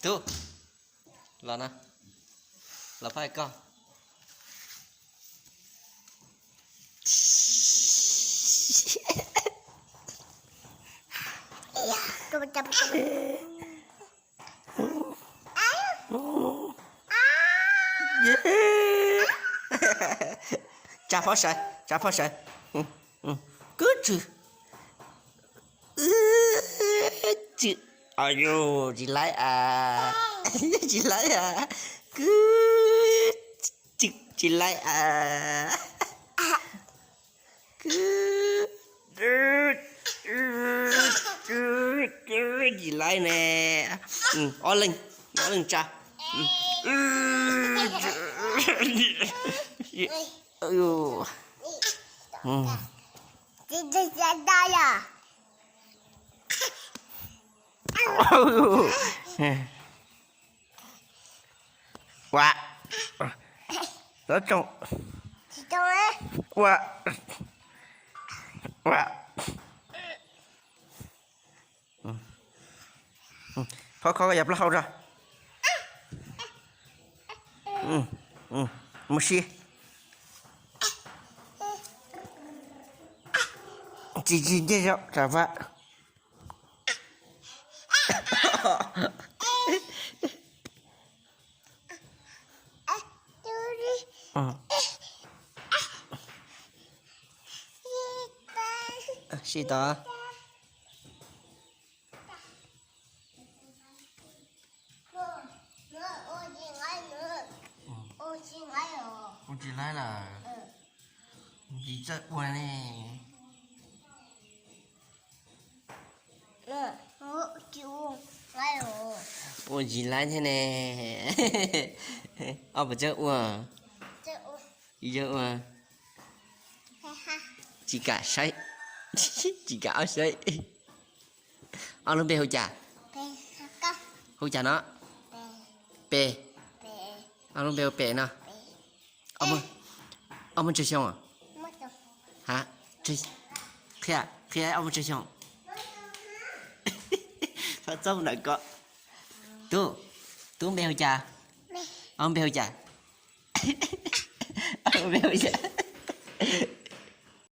Tub, los no, los pab koj. Tsa pob saw, tsa pob saw. Kub tsw. Tsw. Au yus, tsis laib a. Tsis laib a. Kub tsw, tsis laib a. Kub, tsis laib ne. Ob leeg, ob leeg tsa. Ua, tov tsoo. Ua, ua. Phob kho koj yog plaub hau tso. Mus si. Tsis tsis ncej zoo tsav vaj. Sib tov. Ua tsis laib lawm. Tsis txawj ua ne. Ua tsis laib thiab ne. Ob puas txawj ua? Txawj ua. Tsis kam saib. Tsis kam ob saib. Ob lub npe hu cas? Hu cas no? Pem. Ob lub npe hu Pem no. Ob muaj tsawg xyoo? Ha, qhia, qhia ob muaj tsawg xyoo. Txhob txob ntawm ko. Tub, tub npe hu cas? Ob npe hu cas? Ob npe hu cas?